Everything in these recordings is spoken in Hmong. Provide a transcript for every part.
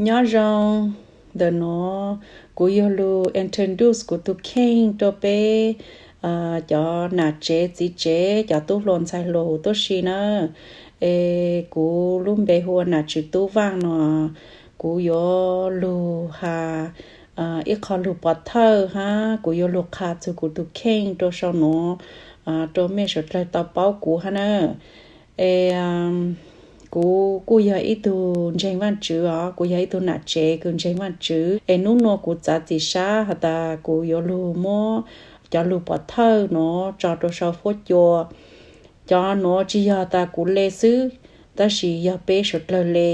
Nyob zoo, ntawm no kuv yuav lug introduce kuv tus kheej rau peb cov nam tsev txiv tsev, cov tub hluas ntxhais hluas tuab si na. Es kuv lub npe hu ua Nam Tswv Tub Vaaj no. Kuv yuav lug has ib qho lug pov thawj hab kuv yuav lug qha txug kuv tus kheej rau sau nuav rau mej suav dlawg tau paub kuv hab na. Es kuv kuj yog ib tug ntseeg Vaajtswv os, kuv yog ib tug nam tsev kws ntseeg Vaajtswv. Es nub nua kuv txav txim sab has tas kuv yuav lug muab cov lug pov thawj nuav tso rau sau huab cua. Cov nuav tsi yog tas kuv le xwb, tab sis yog peb suav dlawg le.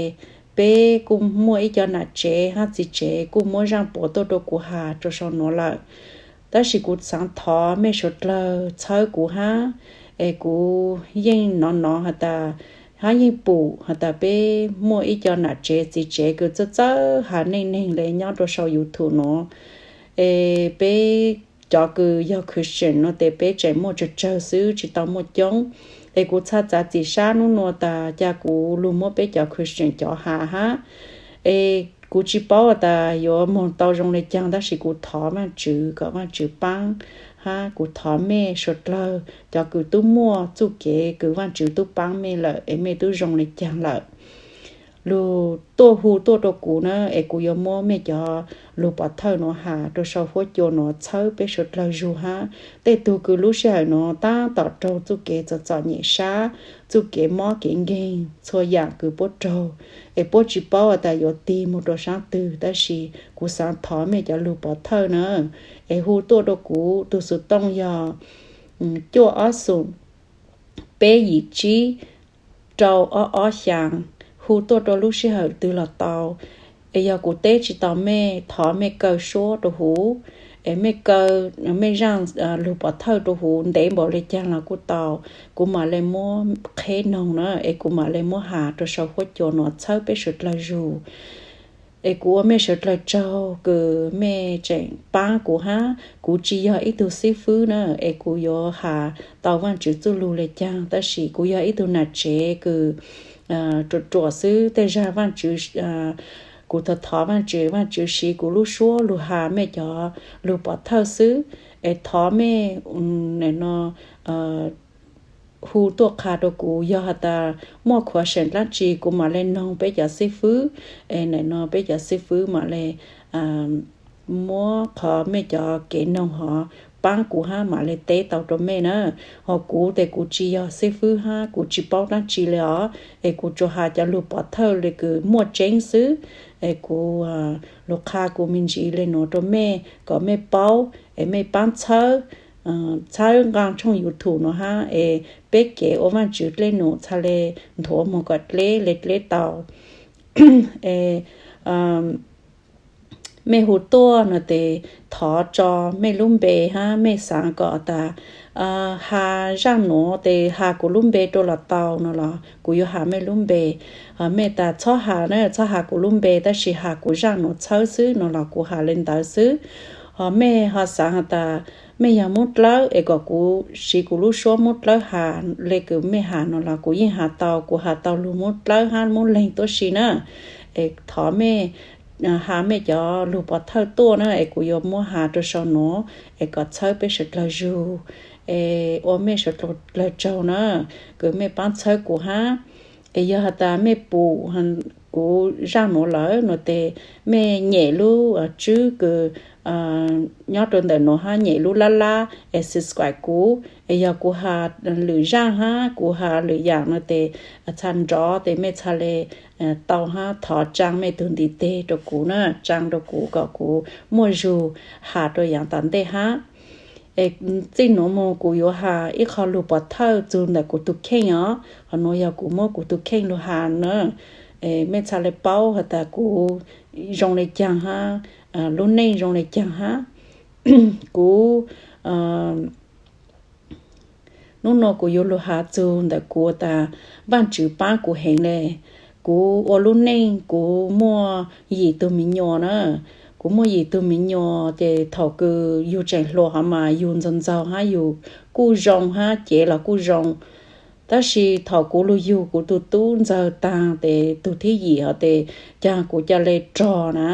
Peb kuj muaj ib co nam tsev hab txiv tsev kuj muab zaaj puav tuaj rau kuv has rau sau nuav lawm. Tab sis kuv xaav thov mej suav dlawg txhawb kuv hab, es kuv yeej nov nov has tas, hab yeej pum has tas peb muaj ib co nam tsev txiv tsev kws txawj txawj has neej neeg le nyob rau sau YouTube nuav. Es peb cov kws yog Christian nuav tes peb tseem muaj tsawg tsawg xwb tsi tau muaj coob. Es kuv txhaj txav txim sab nub nua tas ca kuv lug muab peb cov Christian cov has hab. Es kuv tsi paub tas yuav moog tau zoo le caag tab sis kuv thov Vaajtswv kom Vaajtswv paab, hab kuv thov mej suav dlawg cov kws tub muaj txuj kev kws Vaajtswv tub paab mej lawm es mej tub zoo le caag lawm, lug tuaj hu tuaj rau kuv na, es kuv yuav muab mej cov lug pov thawj nuav has rau sau huab cua nuav txhawb peb suav dlawg zug hab. Tej tug kws lub sij hawm nuav taab tom raug txuj kev txom txom nyem sab, txuj kev mob kev nkeeg, txhua yaam kws puab raug, es puab tsi paub tas yuav tig moog rau saab twg, tab sis kuv xaav thov mej cov lug pov thawj na, es hu tuaj rau kuv. Tug xuv tooj yog cuaj ob xoom peb yim tsib rau ob ob xyaa, hu tuaj rau lub sij hawm twg los tau. Es yog kuv teb tsi tau mej, thov mej kaw suab rau huv, es mej kaw, mej zaaj lug pov thawj rau huv ntev npaum le caag los kuj tau, kuv mam le muab qheb noog na, es kuv mam le muab has rau sau huab cua nuav txhawb peb suav dlawg zug. Es kuv ua mej suav dlawg tsaug kws mej tseem paab kuv hab. Kuv tsi yog ib tug xib fwb na, es kuv yuav has tau Vaajtswv txuj lug le caag, tab sis kuv yog ib tug nam tsev kws ruam ruam xwb. Tej zag Vaajtswv, kuv thov thov Vaajtswv, Vaajtswv siv kuv lub suab lug has mej cov lug pov thawj xwb. Es thov mej no hu tuaj qha rau kuv, yog has tas muaj khuv xeem dlaab tsi kuv mam le noog peb cov xib fwb. Es nim no peb cov xib fwb mam le muab qhov mej cov kev noog hov paab kuv hab mam le teb tau rau mej na. Ho kuv tes kuv tsi yog xib fwb hab kuv tsi paub dlaab tsi le os, es kuv tsuas has cov lug pov thawj le kws muaj tseeb xwb. Es kuv lug qha kuv me ntsis le nuav rau mej kom mej paub, es mej paab txhawb, txhawb nqaa tshooj YouTube nuav hab, es peb kev ua Vaajtswv dlej num txhaj le nthuav moog kom dleb le dleb tau. Es mej hu tuaj no tes thov tso mej lub npe hab mej xaav kom tas has zaaj nuav tes has kuv lub npe rau los tau no los kuv yuav has mej lub npe. Mej tas txhob has na, txhob has kuv lub npe, tab sis has kuv zaaj nuav txhawb xwb no los kuv has le ntawd xwb. Ho mej ho xaav has tas mej yog Moob Dlawb es kom kuv siv kuv lub suab Moob Dlawb has le kws mej has no los kuv yeej has tau, kuv has tau lug Moob Dlawb hab Moob Leeg tuab si na. Es thov mej has mej cov lug pov thawj tuaj na, es kuv yuav muab has rau sau nuav es kom txhawb peb suav dlawg zug. Es ua mej suav dlawg tsaug na, kws mej paab txhawb kuv hab. Es yog has tas mej pum kuv zaaj nuav lawm no tes mej nyem lub tswb kws nyob rau ntawm nuav hab nyem lub lab lab es subscribe kuv. Es yog kuv has lwm zaaj hab kuv has lwm yaam no tes txha nrov tes mej txha le tau hab thov tsaa mej tug ntiv teg rau kuv na, tsaa rau kuv kom kuv muaj zug has rau yaav tom ntej hab. Es txij nuav moog kuv yuav has ib qho lug pov thawj txug ntawm kuv tug kheej os. Qhov nuav yog kuv muab kuv tug kheej lug has na. Es mej txha le paub has tas kuv zoo le caag hab, lub neej zoo le caag hab. Kuv, nub nua kuv yuav lug has txug ntawm kuv tas Vaajtswv paab kuv heev le. Kuv ua lub neej kuv muaj yim tug miv nyuas na. Kuv muaj yim tug miv nyuas ces thaum kws yug tseem hluas hov mas yug ntxaug ntxaug hab yug kuj zoo hab cev los kuj zoo. Tab sis thaum kuv lug yug kuv tug tub ntxawg taag tes tug thib yim hov tes, caag kuv ca le rog na,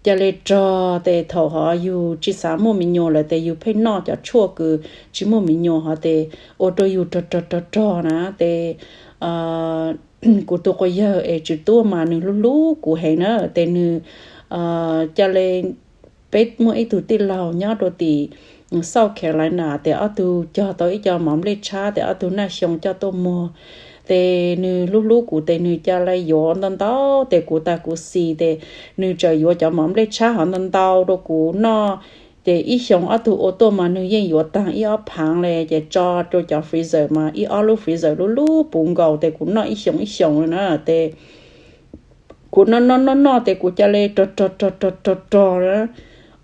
ca le rog tes thaum hov yug tsi xaav muaj me nyuam lawm tes yug pheej noj cov tshuaj kws tsi muaj me nyuam hov tes ua rua yug rog rog rog rog na tes kuv tug quas yawg es tswv tub mas nwg hlub hlub kuv heev na tes nwg ca le, peb muaj ib tug tij laug nyob rua tim South Carolina tes ob tug cog tau ib co mov nplej tshab tes ob tug naj xyoo coj tuaj muag. Tes nwg hlub hlub kuv tes nwg ca le yuav ntau ntau tes kuv tas kuv xis tes nwg txawm yuav cov mov nplej tshab hov ntau ntau rua kuv noj. Ces ib xyoo ob tug ua tuaj mas nwg yeej yuav taag ib ob phaav le ces tso rua cov freezer mas ib ob lub freezer lub lub puv nkaus tes kuv noj ib xyoo ib xyoo le na tes kuv noj noj noj noj tes kuv ca le rog rog rog rog rog rog,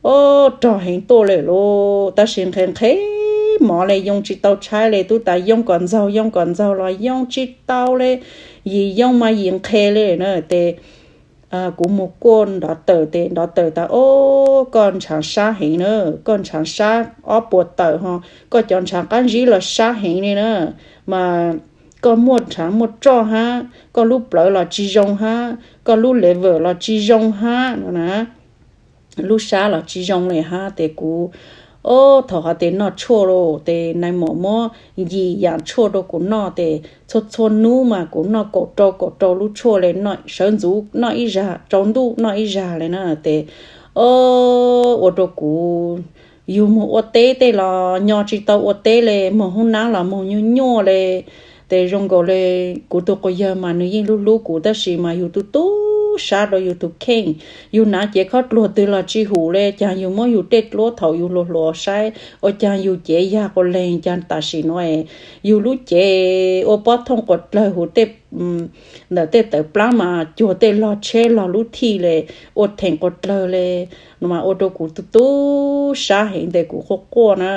o, rog heev tuaj le lauj. Tab sis nqhes nqhes mov le yoo tsi tau tshaib le, tub tas yoo kom ntxaug yoo kom ntxaug los yoo tsi tau le, yim yoo mas yim nqhes le na tes kuv moog kuaj nrov tawm tes nrov tawm tas, o, koj ntshaav sab heev na, koj ntshaav sab ob puas tawm ho, koj cov ntshaav qab zib los sab heev le na, mas koj muaj ntshaav muaj roj hab, koj lub plawv los tsi zoo hab, koj lub liver los tsi zoo hab no na, lub sab los tsi zoo le hab tes kuv, o, thaum hov tes noj tshuaj lauj tes nai mom muab yim yaam tshuaj rua kuv noj tes txhua txhua nub mas kuv noj kaum rau kaum rau lub tshuaj le, sawv ntxuv noj ib zag, tsaus ntuj noj ib zag le na tes, o, ua rua kuv yug moog ua teb tej los nyo tsi tau ua teb le, moog hoob nab los moog nyuaj nyuaj le. Tes zoo nkaus le kuv tug quas yawg mas nwg yeej hlub hlub kuv tab sis mas yug tu tu sab rua yug tug kheej. Yug nav cev khob dluag twg los tsi hum le, caag yug muab yug tej dluab thaum yug hluas hluas saib ua caag yug cev yag quas leeg, caag tam sim nuav yug lub cev ua pob thooj quas dlawg huv tej ntawm tej tawv plaab mas cuag tej log tsheb log lub thij le, ua theem quas dlawg le, mas ua rua kuv tu tu sab heev tes kuv quaj quaj na.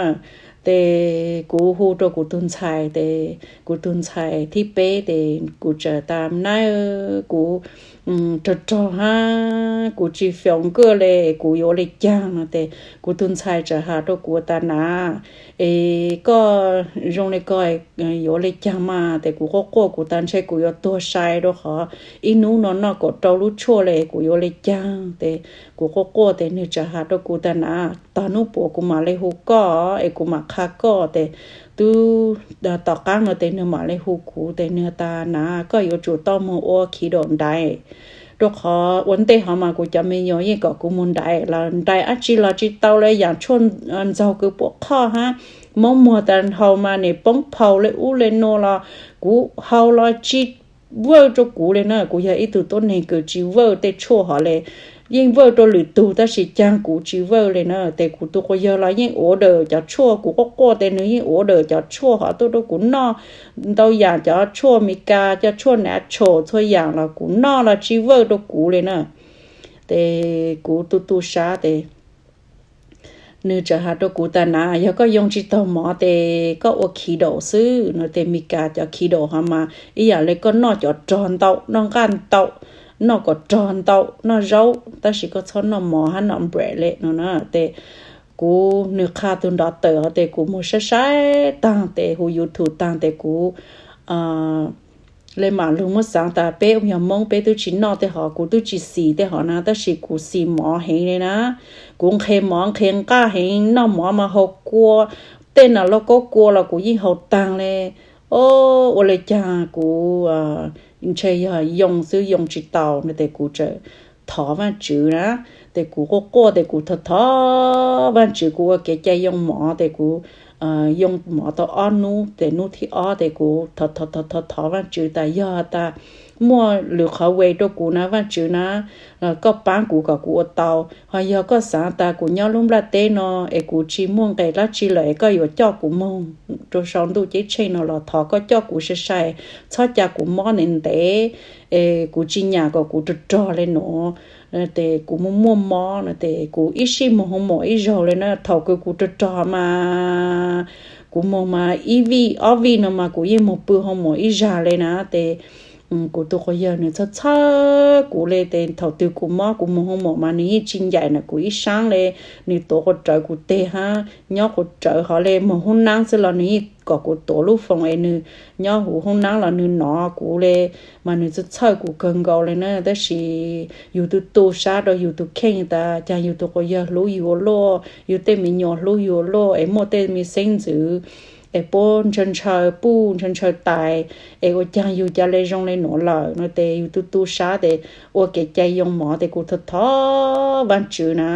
Tes kuv hu rua kuv tug ntxhais tes kuv tug ntxhais thib peb tes kuv txawm tas, Nab, kuv rog rog hab kuv tsi feel good le, kuv yuav ua le caag no tes kuv tug ntxhais txawm has rua kuv tas, Nav, es koj zoo le ko yuav ua le caag mas? Tes kuv quaj quaj kuv tas, Ntshe kuv yuav tuag sai rua qhov ib nub no noj kaum rau lub tshuaj le, kuv yuav ua le caag? Tes kuv quaj quaj tes nwg txawm has rua kuv tas, Nav, tog nub puas kuv mam le hu koj es kuv mam qha koj. Tes tub tom qaab no tes nwg mam le hu kuv tes nwg tas, Nav, koj yuav tsum tau moog ua keto diet, rua qhov ua ntej hov mas kuv cov me nyuam yeej kom kuv moog diet los diet dab tsi los tsi tau le, yaam tshuaj ntxaug kws puam qhoj hab, moob muag tas hau mas nim poob phau le ub le nuav los kuv hau los tsi vawj rua kuv le na. Kuv yog ib tug tuab neeg kws tsi vawj tej tshuaj hov le, yeej vawj rua lwm tug tab sis caag kuv tsi vawj le na. Tes kuv tug quas yawg los yeej order cov tshuaj, kuv quaj quaj tes nwg yeej order cov tshuaj hov tuaj rua kuv noj, ntau yaam cov tshuaj Amelikas, cov tshuaj natural txhua yaam los kuv noj los tsi vawj rua kuv le na. Tes kuv tu tu sab tes nwg txawm has rua kuv tas, Nav, yog koj yoo tsi taug mov tes koj ua keto xwb no. Tes Amelikas cov keto hov mas ib yaam le koj noj cov rog ntau, noj nqaj ntau, noj kom rog ntau, noj zaub tab sis koj txhob noj mov hab noj bread le no na. Tes kuv, nwg qha tug nrov tawm hov tes kuv moog saib saib taag tes hu YouTube taag tes kuv le mam lug muab xaav tas peb yog Moob peb tub tsi noj tej hov, kuv tub tsi xis tej hov na, tab sis kuv xis mov heev le na. Kuv nqhes mov nqhes nqaj heev, noj mov mas haus kua, tej nas lauj kaub kua los kuv yeej haus taag le. O, ua le caag kuv ntshe yog yoo xwb yoo tsi tau no tes kuv txawm thov Vaajtswv na. Tes kuv quaj quaj tes kuv thov thov Vaajtswv, kuv ua kev cai yoo mov tes kuv yoo mov tau ob nub tes nub thib ob tes kuv thov thov thov thov Vaajtswv tas yog tas muaj lwm qhov way rua kuv na Vaajtswv na, koj paab kuv kom kuv ua tau. Ho yog koj xaav tas kuv nyob lub nplaj teb no es kuv tsi muaj nqe dlaab tsi lawm es koj yuav coj kuv moog rua sau ntuj ceeb tsheej no los thov koj coj kuv sai sai, txhob ca kuv mob ntev ntev es kuv tsi nyam kom kuv rog rog le nuav tes kuv muaj muaj mob no tes kuv ib sij moog hoo maum ib zaug le na. Thaum kws kuv rog rog mas kuv moog mas ib vij ob vij no mas kuv yeej moog pw hoo maum ib zag le na. Tes Kuv tus quas yawg nws txhawj txhawj kuv le tes thaum twg kuv mob kuv moog hoo maum mas nws yeej tsis ncaim ntawm kuv ib saab le, nws tuav quas rawv kuv teg hab nyob quas rawv hov le, moog hoob naab xwb los nws yeej kom kuv tuav lub foos es nws nyob huv hoob naab los nws nov kuv le, mas nws txhawj txhawj kuv kawg nkaus le na. Tab sis yug tu tu sab rau yug tus kheej tas caag yug tus quas yawg hlub yug ua luaj, yug tej me nyuam hlub yug ua luaj es muaj tej me xeeb ntxwv es puab ntshaw ntshaw puj ntshaw ntshaw tais es ua caag yug ca le zoo le nuav lawm no tes yug tu tu sab tes ua kev cai yoo mov tes kuv thov thov Vaajtswv na,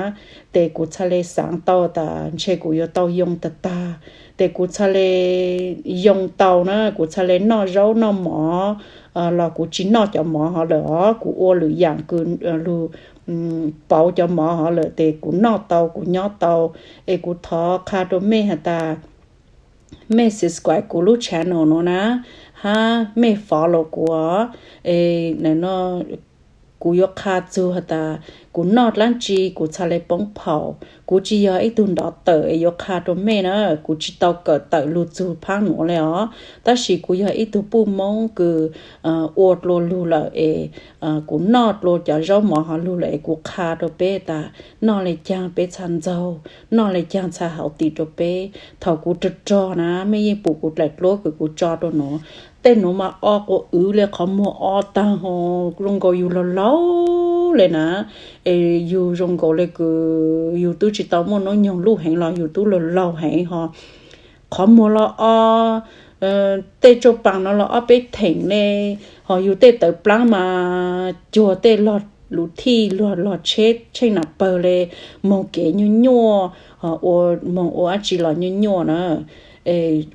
tes kuv txhaj le xaav tau tas ntshe kuv yuav tau yoo tag tag, tes kuv txhaj le yoo tau na, kuv txhaj le noj zaub noj mov los kuv tsis noj cov mov hov lawm os, kuv ua lwm yaam kws lug pauv cov mov hov lawm tes kuv noj tau kuv nyob tau. Es kuv thov qha rau mej has tas mej subscribe kuv lub channel nuav na, hab mej follow kuv os. Es kuv yuav qha txug has tas kuv noj dlaab tsi kuv txhaj le poob phaum. Kuv tsis yog ib tug nrov tawm es yuav qha rau mej na, kuv tsis tau kawm tawm lug txug phaab nuav le os. Tab sis kuv yog ib tug puj Moob kws ua dlua lug lawm es kuv noj dlua cov zaub mov hov lug lawm es kuv qha rau peb tas noj le caag peb txhaj ntxaug, noj le caag txhaj hauv tim rau peb. Thaum kuv rog rog na mej yeej pum kuv dlaim dluab kws kuv tso rau nuav, tej nuav mas o quas wv le, qhov muag o taag ho zoo nkaus yug laug laug le na. Es yug zoo nkaus le kws yug tub tsis tau muaj noob nyoog luj heev los yug tub laug laug heev ho qhov muag los o, tej tsau paas no los ob peb theem le, ho yug tej tawv plaab mas cuag tej lug thij lug lug tsheb tsheej nam pawg le, moog kev nyuaj nyuaj, moog ua dab tsi los nyuaj nyuaj na,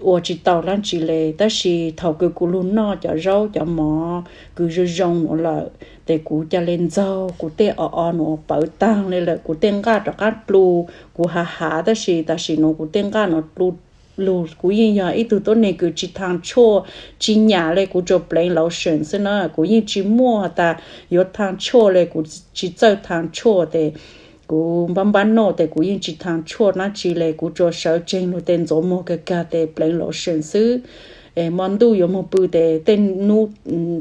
ua tsis tau dlaab tsi le. Tab sis thaum kws kuv lug noj cov zaub cov mov kws zoo zoo nuav lawm, tes kuv ca le ntxaug, kuv tej o o nuav pawv taag le lawm, kuv tej nqaj rov qaab dlu. Kuv hav hav tab sis tam sim nuav kuv tej nqaj nuav dlu lug. Kuv yeej yog ib tug tuab neeg kws tsis thaag tshuaj, tsis nyam le, kuv tsuas pleev lotion xwb na. Kuv yeej tsis muaj has tas yuav thaag tshuaj le, kuv tsis txawj thaag tshuaj tes kuv npab npab noj tes kuv yeej tsis thaag tshuaj dlaab tsi le, kuv tsuas sawv tseeg lug tes ntxuav muag kag kag tes pleev lotion xwb. Es mo ntuj yuav moog pw tes tej nub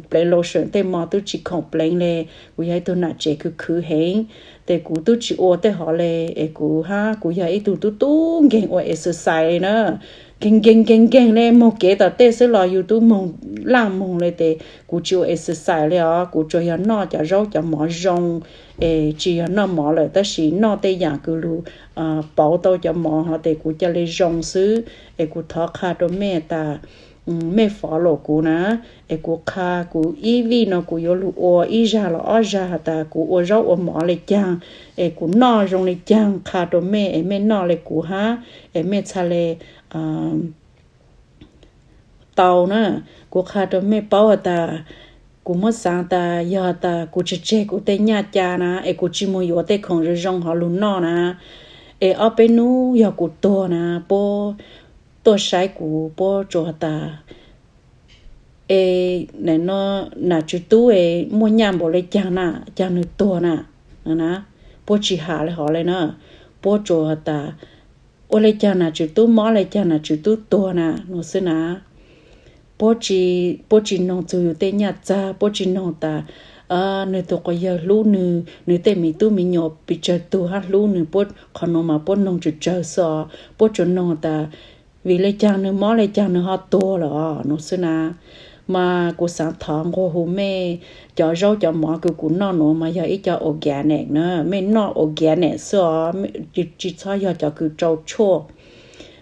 pleev lotion, tej mo tub tsis khoom pleev le. Kuv yog ib tug nam tsev khwv khwv heev, tes kuv tub tsis ua tej hov le. Es kuv hab kuv yog ib tug tub tub nkeeg ua exercise le na. Nkeeg nkeeg nkeeg nkeeg le, moog kev tom tej xwb los yug tub moog laaj moog le tes kuv tsis ua exercise le os. Kuv tsuas yog noj cov zaub cov mov zoo, es tsis yog noj mov lawm tab sis noj tej yaam kws lug pauv tau cov mov hov tes kuv ca le zoo xwb. Es kuv thov qha rau mej tas mej follow kuv na, es kuv qha kuv ib vij no kuv yuav lug ua ib zag los ob zag has tas kuv ua zaub ua mov le caag, es kuv noj zoo le caag qha rau mej es mej noj le kuv hab, es mej txhaj le tau na. Kuv qha rau mej paub has tas kuv muab xaav tas yog tas kuv tseg tseg kuv tej nyaj ca na es kuv tsis moog yuav tej khoom zoo zoo hov lug noj na, es ob peb nub yog kuv tuag na, puab tuaj saib kuv puab tsuas has tas es nam tswv tub es muaj nyaj npaum le caag na, caag nwg tuag na, puab tsis has le hov le na. Puab tsuas has tas ua le caag nam tswv tub mob le caag nam tswv tub tuag na no xwb na. Puab tsis noog txug yus tej nyaj txag, puab tsis noog tas nwg tug quas yawg hlub nwg, nwg tej me tub me nyuam pes tsawg tug hab hlub nwg, puab qhov nuav mas puab noog tsawg tsawg xwb os. Puab tsuas noog tas vim le caag nwg mob le caag nwg ho tuag lawm no xwb na. Mas kuv xaav thov nqua hu mej, cov zaub cov mov kws kuv noj nuav mas yog ib co organic na, mej noj organic xwb os, tsis txhob yog cov kws rau tshuaj.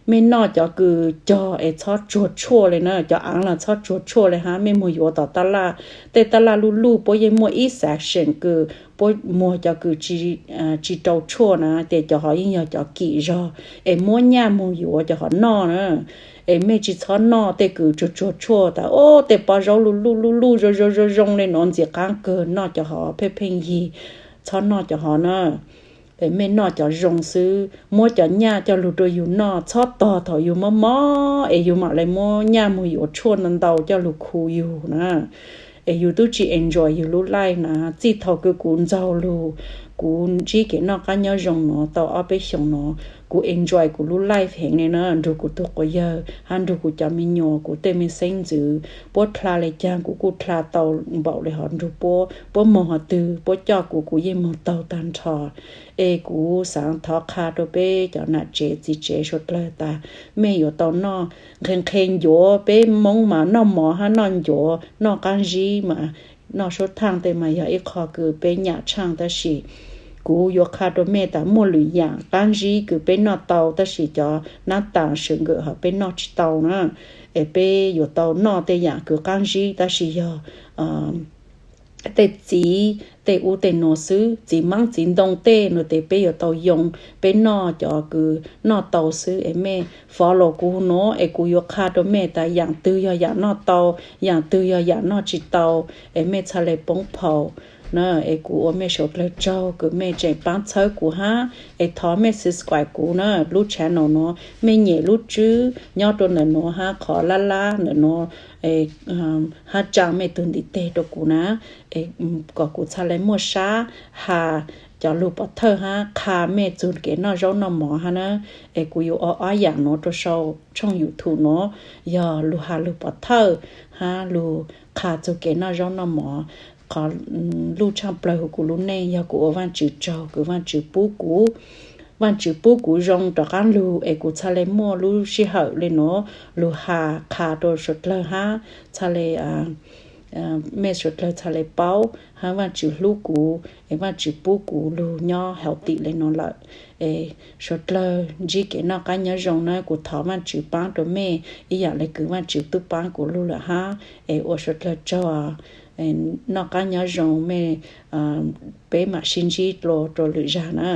Mej noj cov kws cog es txhob tsuag tshuaj le na, cov aav los txhob tsuag tshuaj le hab. Mej muag yuav tom taj laj, tej taj laj luj luj puab yeej muaj ib section kws puab muag cov kws tsis rau tshuaj na, tes cov hov yeej yog cov kim zog, es muab nyaj muag yuav cov hov noj na. Es mej tsis txhob noj tej kws tsuag tsuag tshuaj tas o tej pob zaub luj luj luj luj zoo zoo zoo zoo le nuav ntxim qaab kawg, noj cov hov pheej pheej yig, txhob noj cov hov na. Es mej noj cov zoo xwb, muab cov nyaj coj lug rua yug noj, txhob tog thaum yug mob mob es yug mam le muab nyaj muag yuav tshuaj ntau ntau coj lug khu yug na. Es yug tub tsis enjoy yug lub life na. Txij thaum kws kuv ntxaug lug, Kuv ntsib kev noj qab nyob zoo no tau ob peb xyoos no, kuv enjoy kuv lub life heev li na, nrug kuv tus quas yawg hab nrug kuv cov me nyuam, kuv tej me xeeb ntxwv, puab dlha le caag kuv kuj dlha tau npaum le hov nrug puab, puab moog hov twg puab coj kuv, kuv yeej moog taug taag nrho. Es kuv xaav thov qha rua peb cov nam tsev txiv tsev suav dlawg tas, mej yuav tau noj, nqhe nqhe ncuav, peb Moob mas noj mov hab noj ncuav noj qaab zib mas, noj suab thaaj tej mas yog ib qho kws peb nyam tshaaj tab sis kuv yuav qha rua mej tas muaj lwm yaam qaab zib kws peb noj tau tab sis cov nab tas swm nkawm hov peb noj tsi tau na. Es peb yuav tau noj tej yaam kws qaab zib tab sis yog tej txiv tej ub tej nuav xwb, txiv maab txiv ntoo tej nuav tes peb yuav tau yoo, peb noj cov kws noj tau xwb. Es mej follow kuv nuav es kuv yuav qha rua mej tas yaam twg yog yaam noj tau, yaam twg yog yaam noj tsi tau, es mej txhaj le poob phau na. Es kuv ua mej suav dlawg tsaug kws mej tseem paab txhawb kuv hab, es thov mej subscribe kuv na, lub channel nuav mej nyem lub tswb nyob rua ntawm nuav hab qhov lab lab ntawm nuav hab tsaa mej tug ntiv teg rua kuv na, kom kuv txhaj le muaj sab has cov lug pov thawj hab qha mej txug kev noj zaub noj mov hab na. Es kuv yuav ua ob yaam nuav rua sau tshooj YouTube nuav, yog lug has lug pov thawj hab lug qha txug kev noj zaub noj mov. Qhov luj tshaaj plawg huv kuv lub neej yog kuv ua Vaajtswv tsaug kws Vaajtswv pub kuv, Vaajtswv pub kuv zoo rov qaab lug es kuv txhaj le muaj lub sij hawm le nuav lug has qha rua suav dlawg hab txhaj le mej suav dlawg txhaj le paub hab Vaajtswv hlub kuv es Vaajtswv pub kuv lug nyob healthy le nuav lawm. Es suav dlawg ntsib kev noj qab nyob zoo na, kuv thov Vaajtswv paab rua mej ib yaam le kws Vaajtswv tub paab kuv lug lawm hab. Es ua suav dlawg tsaug, noj qab nyob zoo mej, peb maam sib ntsib dlua rua lwm zag na.